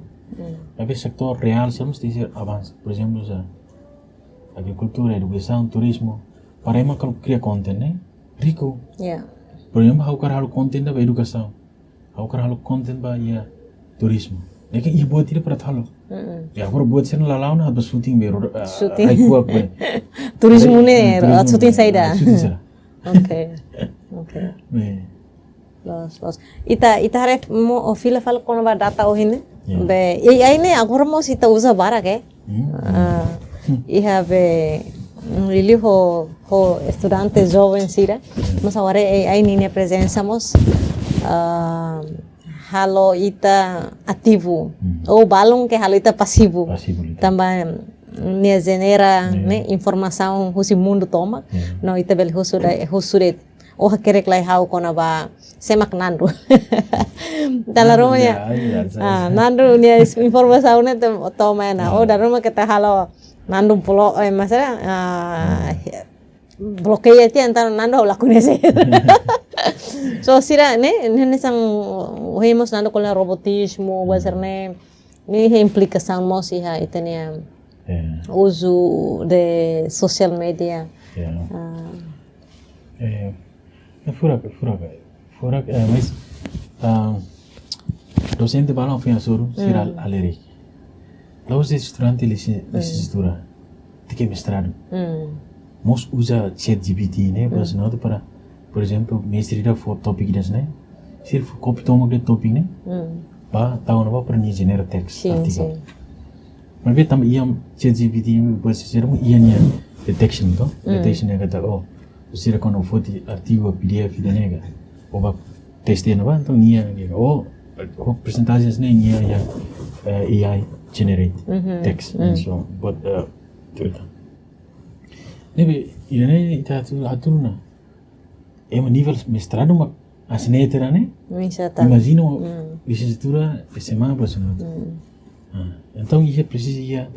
Maibé setór reál sira mós tenke ser avansa. Por ezemplu, sa, agrikultura, edukasaun, turizmu. Para ema hakarak kria konten ne'e riku. Ya. Por ezemplu, ha'u hakarak halo konten ba edukasaun. Ha'u hakarak halo konten ba iha turizmu. Ne'e kan iha buat ida para halo. Ya, agora buat sira-ne'e la la'o ona ba shooting be ro-, ah, shooting. Rai kuak be. Turizmu ne'e, turizmu shooting ne'e, saida? Ah, shooting saida? Oke. Oke. Be. Loos, loos. Ita, ita haree mós, ó fila fali kona-ba data ohin ne'e. Ya. Be, A I ne'e agora mós ita uza barak, eh? Ah, iha be, mm, liuliu ho, ho estudante joven sira. Mós agora A I ninia prezensa mós, ah, halo ita ativu. Ou balun ke halo ita pasivu. Pasivu, ita. Tanba, mm, nia genera, ne'e, informasaun husi mundu tomak. No ita bele husu de'it, husu de'it. Ó hakerek lai ha'u kona-ba sé mak Nando. Dala ruma ya. Ah, Nando nia is-, informasaun ne'e to-, toma ona. Oh, dala ruma keta halo Nando blo-, eh, masalah, ah, blokeia tiha entaun Nando ha'u la koñese. So, sira ne'e, ne'e, ne'e hanesan, ohin mós Nando ko'alia robotizmu, buat sira-ne'e, ne'e implikasaun mós iha ita-nia uzu de social media. Ya. Ah. Eh, eh, furak, furak, furak, eh, mas, ah, dosente balu foin hasoru, sira halerik. La'ós estudante lici-, licenciatura, tenke mestradu. Mós uza ChatGPT ne'e, para, por ezemplu, mestre ida fó tópiku ida ne'e, sira fó copy tomak de'it tópiku ne'e, ba, tau ona ba para nia genera text, artigo. Sin, sin. Maibé tanba iha ChatGPT, buat sira, iha nia detection, to? Detection ne'e katak, oh, sira kuandu foti artigu P D F ida-ne'e ka, o ba teste ne'ebá, entaun nia, nia, oh, oh, percentagens ne'e nia iha, eh, A I generate text and so on. But, eh, tuita. Ne'ebé, ida-ne'e ita atu, atu na. Ema nivel mestradu mak asnete ne'e. Bisa ta. Imajina lisensiatura S M A, buat sira-ne'e. Ah, entaun iha presiza iha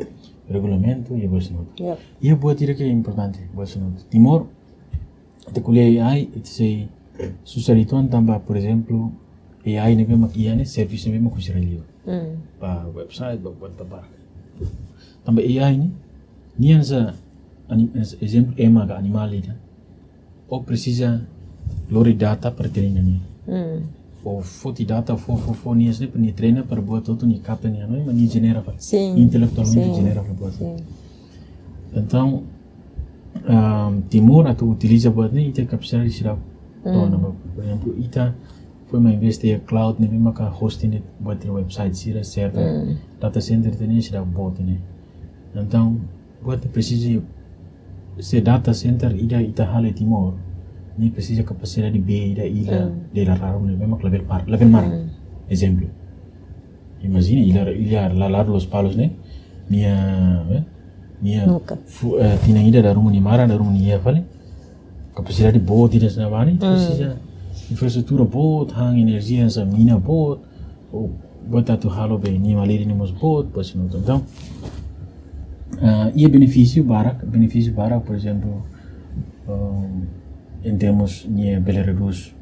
regulamentu, iha buat sira-ne'e. Iha buat ida ke importante, buat sira-ne'e. Timor, ita ko'alia A I, ita sei susar uitoan tanba, por ezemplu, A I ne'ebé mak iha ne'e, servisu ne'ebé mak husi rai-liur. Ba website, ba buat barak. Tanba A I ne'e, nia hanesan, ani-, hanesan ezemplu ema ka animál ida. O presiza lori data para treina nia. O foti data, fó, fó, fó, nia hanesan para nia treina para buat hotu nia kapta nia, no, ema nia genera fali. Intelektualmente genera fali buat. Entaun, ah, Timor atu utiliza buat ne'e, ita kapasidade sira tona, por ezemplu, ita foin mai investe iha cloud ne'ebé maka hosting buat website sira, server, data center ita-nia sira boot ne'e. Entaun, buat presiza se data center ida ita halo iha Timor, nia presiza kapasidade bee ida iha rai-liur ne'ebé mak labele para, labele maran. Ezemplu. Imajina, iha, iha rai-liur Lospalos ne'e, nia, eh, nia fu-, eh, tinan ida dala ruma nia maran, dala ruma nia iha fali. Kapasidade boot ida hanesan ne'e, presiza infraestrutura boot, han enerjia hanesan mina boot, o buat atu halo be nia malirin ne'e mós boot, buat sira-ne'e. Entaun, ah, iha benefísiu barak, benefísiu barak, por ezemplu, um, em termos nia bele redús,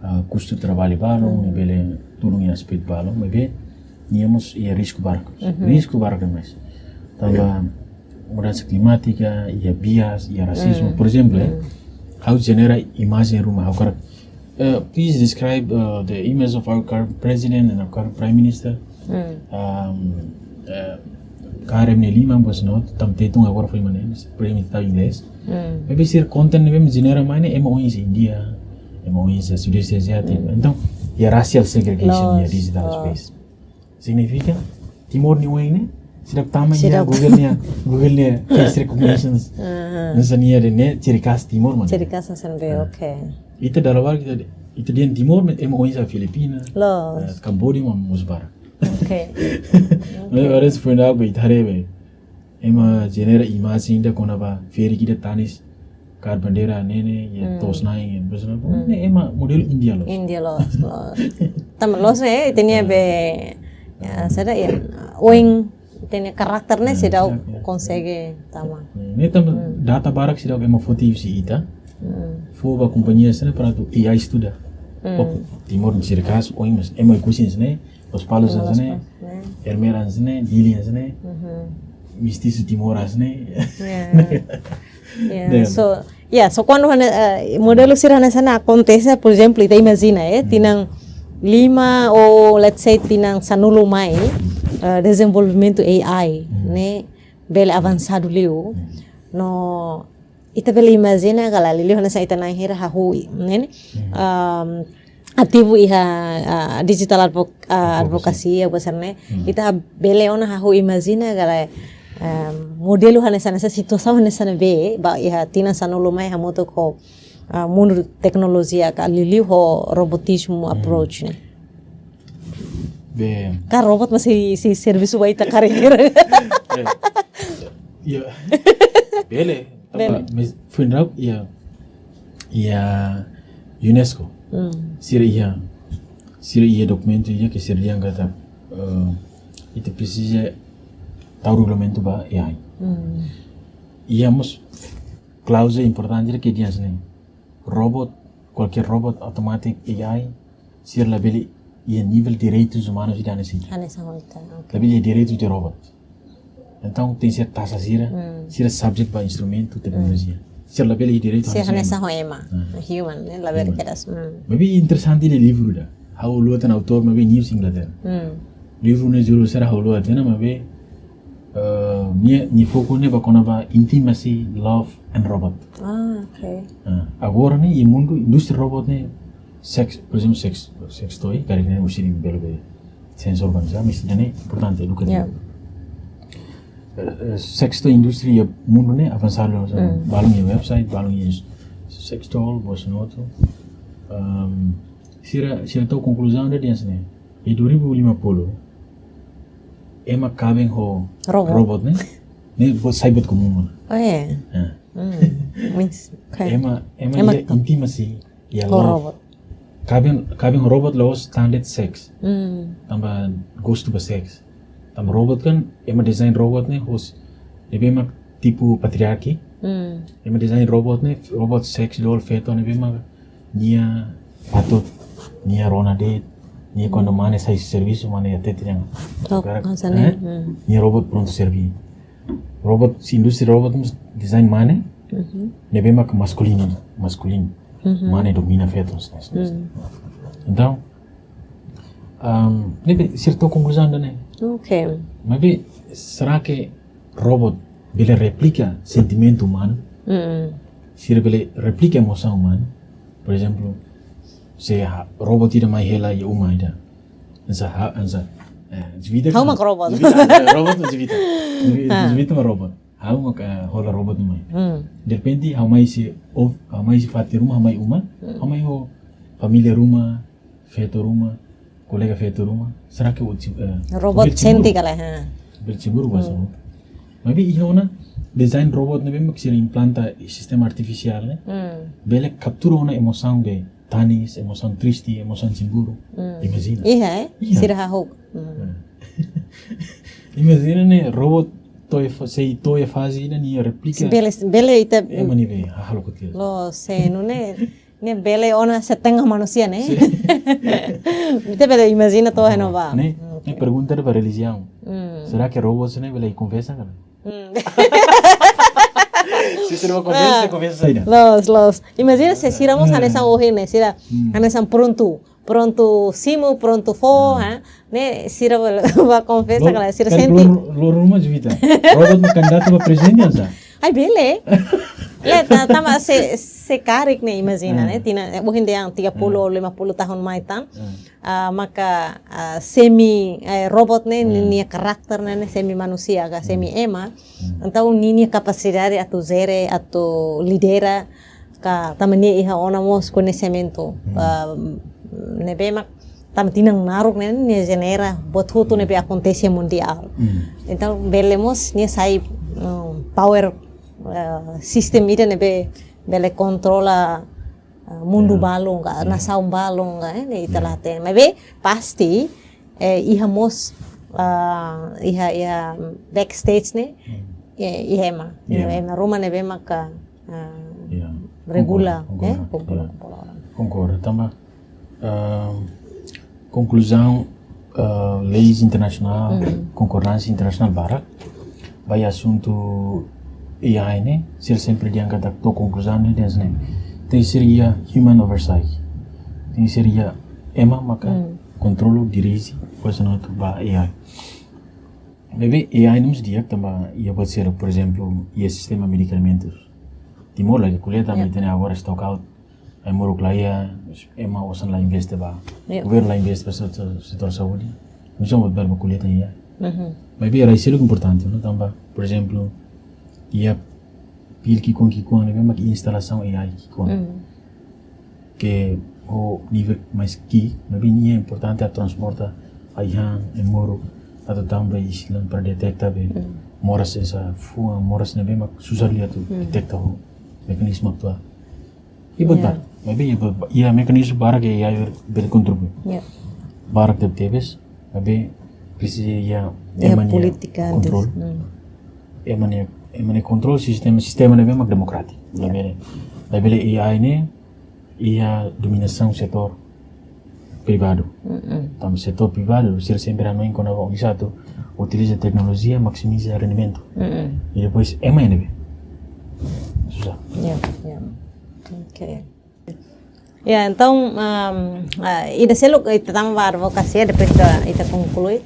ah, kustu traballu balun, nia bele tulun iha aspetu balun, maibé nia mós iha risku barak. Risku barak demais. Tanba mudansa klimátika, iha bias, iha rasizmu. Por ezemplu, eh, ha'u genera imajen ruma, ha'u hakarak, eh, please describe, uh, the image of our current president and our current prime minister. Um, eh, kaer ema nia liman, buat sira-ne'e, tanba Tetun agora foin mai ne'e, para ema tau inglés. Maibé sira content ne'ebé ema genera mai ne'e, ema oin husi Índia, ema oin husi Sudeste Asiátiku. Entaun, iha racial segregation iha digital space. Signifika, Timor nia oin ne'e, sira tama iha Google nia, Google nia face recognitions. Hanesan nia dehan ne'e, ciri khas Timor mak ne'e. Ciri khas hanesan be, oke. Ita dala barak ita, ita dehan Timor, ema oin husi Filipina, eh, Cambodia mak mós barak. Oke. Maibé parese foin dadauk be ita haree be. Ema genera imajen ida kona-ba ferik ida tanis kaer bandeira ne'e ne'e, iha to'os-na'in, iha, por ezemplu, ne'e ema modelu Índia loos. Índia loos, loos. Tanba loos, eh, ita-nia be, ya, saida, ya, oin, ita-nia karakter ne'e seidauk konsege tama. Ne'e tanba data barak seidauk ema foti husi ita. Fó ba kompañia sira-ne'e para atu A I estuda. Oh, Timor ciri khas, oin mós, ema Oekusi hanesan ne'e, Lospalos hanesan ne'e, Ermera hanesan ne'e, Dili hanesan ne'e, mistisu Timor hanesan ne'e. Ya. Ya, so, ya, so kuandu hanesan, eh, modelu sira hanesan ne'e akontese, por ezemplu, ita imajina, eh, tinan lima ou, let's say, tinan sanulu mai, eh, dezenvolvimentu A I ne'e bele avansadu liu, no ita bele imajina katak liuliu hanesan ita-nia hira hahú, ne'e, um, ativu iha, ah, digital advo-, ah, advocacy, ya, buat sira-ne'e. Ita bele ona hahú imajina katak, em, modelu hanesan, hanesan situasaun hanesan ne'ebé, ba iha tinan sanulu mai hamutuk ho, ah, mundu teknolojia ka liuliu ho robotizmu approach ne'e. Be. Ka robot mós sei servisu ba ita karik. Ya. Bele. Bele. Tanba, foin dadauk, iha, iha UNESCO. Sira iha, sira iha dokumentu ida ke sira dehan katak, eh, ita presiza tau regulamentu ba A I. Iha mós kláuzula importante ida ke dehan hanesan ne'e. Robot, kualkér robot, automatic, A I, sira labele iha nivel direitus umanus ida hanesan ita. Hanesan ita, oke. Labele iha direitus de robot. Entaun, tenke ser taxa sira, sira subject ba instrumentu, teknolojia. Sira labele iha direitu sira hanesan ema. Hanesan ema. Ah. Human, ne'e, labele kedas. Maibé interesante ida livru ida. Ha'u haluha tiha ona autór, maibé News Inglaterra. Livru ne'e judul sira ha'u haluha tiha ona, maibé, eh, nia, nia foku ne'e ba kona-ba intimacy, love and robot. Ah, oke. Ah, agora ne'e, iha mundu, indústria robot ne'e, sex, por ezemplu, sex, sex toy, karik ne'e, husi belo be sensor bansa, mas ida-ne'e importante, lukativu. Ya. eh, sextoy indústria mundu ne'e avansadu. Balun iha website, balun iha sextoy, boas noto. Ehm, sira, sira tau konkluzaun ida hanesan ne'e. Iha dua ribu lima puluh, ema kaben ho robot ne'e, ne'e buat sai buat komún ona. Oh, ya. Ema, ema iha intimasi, iha love. Kaben, kaben ho robot la'ós tanba seks. Tanba gostu ba seks. Tanba robot kan, ema design robot ne'e hosi, ne'ebé mak tipu patriarki. Ema design robot ne'e, robot seks dol feto ne'ebé mak nia patut, nia rona de'it, nia kuandu mane sai servisu, mane hatete dehan. Tok, karak, hanesan ne'e, nia robot prontu serví. Robot, se indústria robot mós design mane, ne'ebé mak maskulinu, maskulinu. Mane domina feto. Entaun, ehm, ne'ebé sira tau konkluzaun ida ne'e. Ok. Maibé, será que robot bele replika sentimentu umanu? Sira bele replika emosaun umanu? Por ezemplu, se robot ida mai hela iha uma ida. Hanesan, hanesan, eh, Juvita. Ha'u mak robot. Juvita, eh, robot mak Juvita. Juvita mak robot. Ha'u mak, eh, hola robot mai. Derrepente, ha'u mai husi of, ha'u mai husi fatin ruma, ha'u mai uma, ha'u mai ho família ruma, feto ruma, kolega feto ruma. Será que o, eh, robot sente kala, ha? Bele seguru ba só. Maibé iha ona design robot ne'ebé mak sira implanta sistema artifisiál ne'e. Bele kaptura ona emosaun de tanis, emosaun triste, emosaun seguru. Imajina. Iha, eh? Iha. Sira hahú. Imajina ne'e robot to'o iha fa-, sei to'o iha faze ida nia replika. Bele, bele ita ema ne'ebé hahalok tiha. Loos, se nune'e, ne'e bele ona setengah manusia ne'e. Ita bele imajina to'o iha ne'ebá. Ne'e, ne'e pergunta ba relijiaun. Será que robot ne'e bele konfesa kala? Se sira bá konfesa, konfesa saida? Loos, loos. Imajina se sira mós hanesan ohin ne'e, sira hanesan prontu, prontu simu, prontu fó, ha? Ne'e sira bá, bá konfesa kala, sira sente. Lor, lor uma Juvita. Robot mak kandidatu ba prezidente, hanesan? Ai, bele. Le, ta, tanba se, se karik ne'e, imajina, ne'e? Tinan, eh, ohin dehan tiga puluh, lima puluh tahun mai tan. Ah, maka, ah, semi, eh, robot ne'e, nia karakter ne'e, ne'e semi manusia ka semi ema. Entaun, ninia kapasidade atu jere, atu lidera, ka tanba nia iha ona mós koñesimentu. Ah, ne'ebé mak, tanba tinan naruk ne'e, nia jenera buat hotu ne'ebé akontese mundiál. Entaun, bele mós, nia sai, mm, power, eh, system ida ne'ebé bele kontrola, ah, mundu balun ka, nasaun balun ka, eh, ne'e ita la hatene. Maibé, pasti, eh, iha mós, ah, iha, iha backstage ne'e, eh, iha ema. Iha ema ruma ne'ebé maka, ah, regula, eh, konkorda, konkorda. Konkorda, tanba, ah, konkluzaun, ah, leis internasionál, konkordánsia internasionál barak ba iha asuntu A I ne'e, sira sempre dehan katak tau konkluzaun ne'e hanesan ne'e. Tenke ser iha human oversight. Tenke ser iha ema maka kontrola, dirije, koisa no atu ba A I. Maibé A I ne'e mós di'ak tanba iha buat sira, por ezemplu, iha sistema medikamentus. Timor lagi ko'alia tanba ita-nia agora stock out. Ai-moruk la iha, ema osan la investe ba. Governu la investe ba setór, setór saúde. Mezmu buat barak ko'alia tan iha. Maibé rai seluk importante, no? Tanba, por ezemplu, iha pil ki'ikoan ki'ikoan ne'ebé mak instalasaun A I ki'ikoan. Ke ho nivel mais ki'ik, maibé nia importante atu transporta ai-han, ai-moruk, atu tau ba isin-lan para deteta be moras hanesan fuan, moras ne'ebé mak susar liu atu deteta ho mekanizmu atuál. Iha buat barak. Maibé iha buat ba-, iha mekanizmu barak ke A I bele kontribui. Barak tebetebes, maibé presiza iha ema nia polítika kontrolu. Ema nia, ema nia kontrolu sistema, sistema ne'ebé mak demokrátiku. Labele, labele A I ne'e iha dominasaun setór privadu. Tanba setór privadu, sira sempre hanoin kona-ba oinsá atu utiliza teknolojia, maksimiza rendimentu. I depois, ema ne'ebé susar. Ya, ya. Ok. Ya, entaun, um, ah, ida seluk, ita tama ba advokasia, depois ita, ita konklui.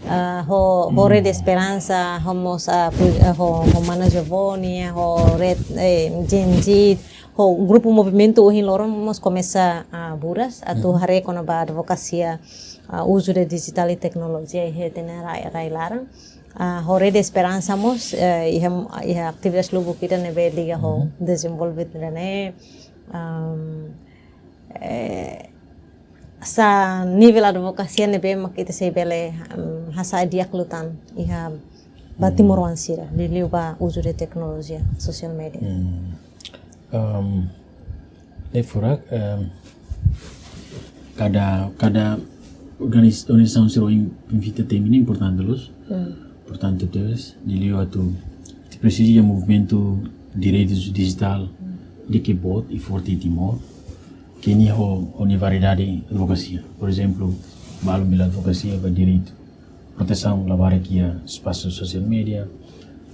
Ah, ho, ho Rede Esperansa, ho mós, ah, pu-, ah, ho, ho mana Giovanni, ho Rede, eh, Gen Z, ho grupu movimentu ohin loron mós komesa, ah, buras, atu haree kona-ba advokasia, ah, uzu de dijitál i teknolojia iha ita-nia rai, rai laran. Ah, ho Rede Esperansa mós, eh, iha, iha atividade lubuk ida ne'ebé liga ho dezenvolve ida-ne'e, am, eh, sá nivel advokasia ne'ebé mak ita sei bele, am, hasa'e di'ak liután iha ba timoroan sira, liuliu ba uzu de teknolojia, social media. Hmm. Am, Ne'e furak, em, kada, kada organiz-, organizasaun sira ohin invita temi ne'e importante loos. Hmm. Importante tebes, liuliu atu ita presiza iha movimentu direitus dijitál ida ke boot i forte iha Timor, ke nia ho, ho nia variedade advokasia. Por ezemplu, balu bele advokasia ba direitu protesaun labarik iha espasu sosiál media,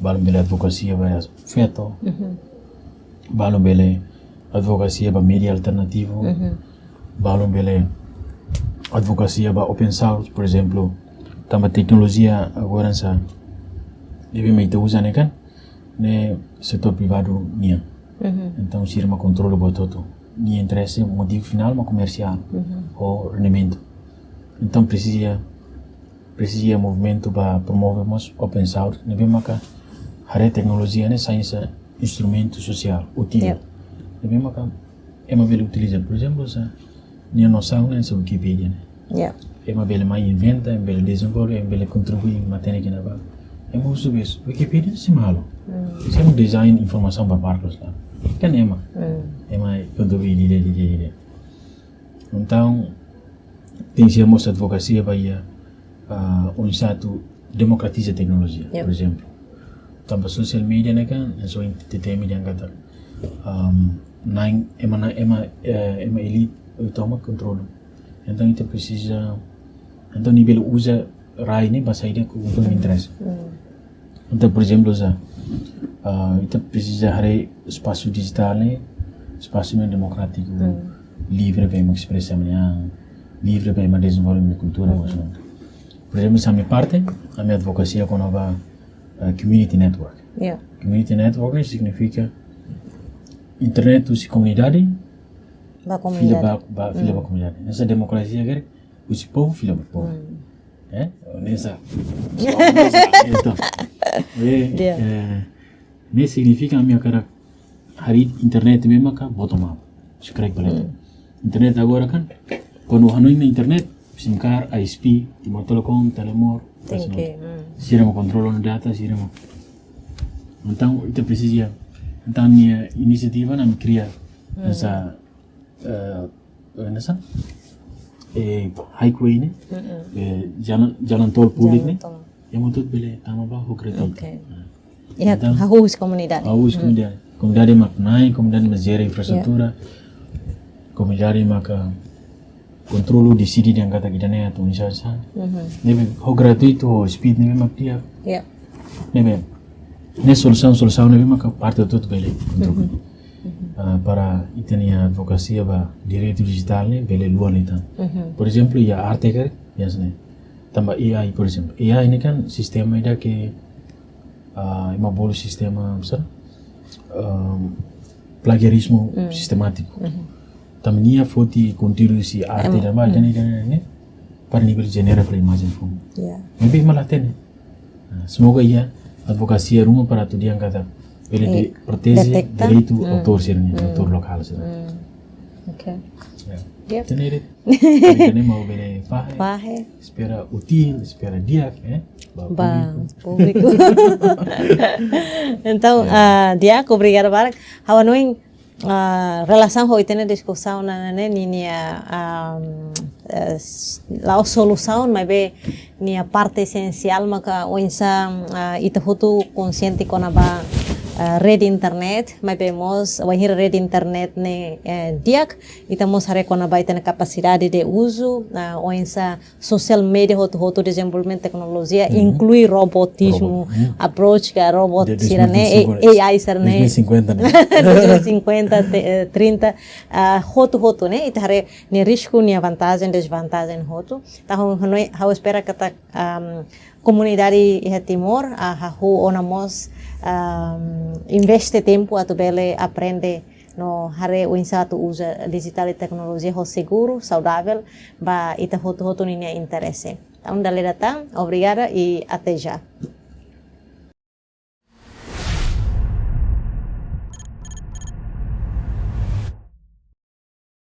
balu bele advokasia ba feto, balu bele advokasia ba media alternativu, balu bele advokasia ba open source, por ezemplu, tanba teknolojia agora hanesan ne'ebé mak ita uza ne'e kan, ne'e setór privadu nian. Entaun, sira mak kontrola buat hotu. Nia interese, motivu finál mak komersiál ho rendimentu. Entaun, presiza, presiza movimentu ba promove mós open source, ne'ebé maka haree teknolojia ne'e sai hanesan instrumentu sosiál útil. Yep. Ne'ebé maka ema bele utiliza, por ezemplu, sá, nia nosaun ne'e hanesan Wikipedia ne'e. Yeah. Ema bele mai inventa, ema bele dezenvolve, ema bele kontribui matenek iha ne'ebá. Ema husu bes, Wikipedia sei malu. Mm. Sei design informasaun ba barkus la. Kan ema. Mm. Ema kontribui ida-ne'e, ida-ne'e, ida-ne'e. Entaun, tenke iha mós advokasia ba iha, ah, oinsá atu demokratiza teknolojia, yep, por ezemplu. Tanba social media ne'e kan, hanesan ohin ita temi dehan katak, am, na'in ema, na'in ema, eh, ema elite, eh, toma kontrolu. Entaun, ita presiza, entaun, nia bele uza rai ne'e ba saida ke untun interese. Mm. Entaun, por ezemplu, sá, ah, ita presiza haree espasu dijitál ne'e espasu ne'e demokrátiku, livre ba ema espresa ema-nia an, livre ba ema dezenvolve ema-nia kultura, por ezemplu. Por ezemplu, hanesan ami-nia parte, ami advokasia kona-ba, ah, community network. Yeah. Community network ne'e signifika internet husi komunidade ba fila komunidade, ba, ba, fila ba komunidade. Hanesan demokrasia karik, husi povu fila ba povu. Mm. Eh? Hanesan. Entaun, eh, yeah, eh, ne'e signifika ami hakarak haree internet ne'ebé maka bottom up. Subscribe ba letra. Mm. Internet agora kan, kuandu hanoin internet, SIM card, I S P, Timor Telecom, Telemor, tenke, mm, sira mak kontrola data, sira mak. Entaun, ita presiza, entaun, ami-nia inisiativa ne'e ami kria, mm, hanesan, eh, eh, hanesan, eh, highway ne'e, mm-mm, eh, jalan, jalan tol públiku ne'e, jalan tol, ema hotu bele tama ba ho gratuitu. Ok. Ah. Ya, entaun, hahú husi komunidade. Hahú husi, mm, komunidade. Komunidade mak na'in, komunidade mak jere infraestrutura, ya, komunidade mak, ah, kontrola, deside dehan katak ida-ne'e atu oinsá, sá. Mhm. Ne'ebé ho gratuitu, ho speed ne'ebé mak di'ak. Ya. Ne'ebé, ne'e solusaun, solusaun ne'ebé maka parte hotu-hotu bele kontribui. Mhm. Mhm. Ah, para ita-nia advokasia ba direitu dijitál ne'e bele luan liután. Mhm. Por ezemplu, iha arte karik, ya, hanesan ne'e. Tanba A I, por ezemplu. A I ne'e kan sistema ida ke, ah, ema bolu sistema, misalnya, ehm, plagiarizmu, mm, sistemátiku. Mhm. Tanba nia foti konteúdu husi arte, em, dan ba, mm, ida-ne'e, ida-ne'e, para nia bele jenera fali imajen foun. Ya. Maibé ema la hatene. Ah, semoga iha advokasia ruma para atu dehan katak bele, eh, de-, proteje, deteta, direitu, mm, autór sira-nian, mm, autór lokál sira. Mm. Ok. Ya. Yep. Hatene de'it. Ida-ne'e mak bele fahe. Fahe. Espera útil, espera di'ak, eh? Ba, ba públiku. Públiku. Entaun, ya, ah, di'ak, obrigada barak. Ha'u hanoin, ah, relasaun ho ita-nia diskusaun ne'e, ne'e, ninia, ah, eh, s-, la'ós solusaun, maibé nia parte esensiál maka oinsá, ah, ita hotu konsiente kona-ba, ah, rede internet, maibé mós wainhira rede internet ne'e, eh, di'ak, ita mós haree kona-ba ita-nia kapasidade de uzu, ah, oinsá social media hotu-hotu, dezenvolvimentu teknolojia, mhm, inklui robotizmu, robot, hmm, approach ka robot sira-ne'e, de dois mil e vinte e cinco, A I sira-ne'e. Dois mil e cinquenta ne'e. Dois mil e cinquenta, te-, eh, trinta, ah, hotu-hotu ne'e, ita haree nia risku, nia vantajen, dezvantajen hotu. Entaun, ha'u, ha'u espera katak, am, komunidade iha Timor, ah, hahú ona mós, am, investe tempu atu bele aprende no haree oinsá atu uza dijitál i teknolojia ho seguru, saudavel, ba ita hotu-hotu ninia interese. Entaun, dala ida tan, obrigada i até já.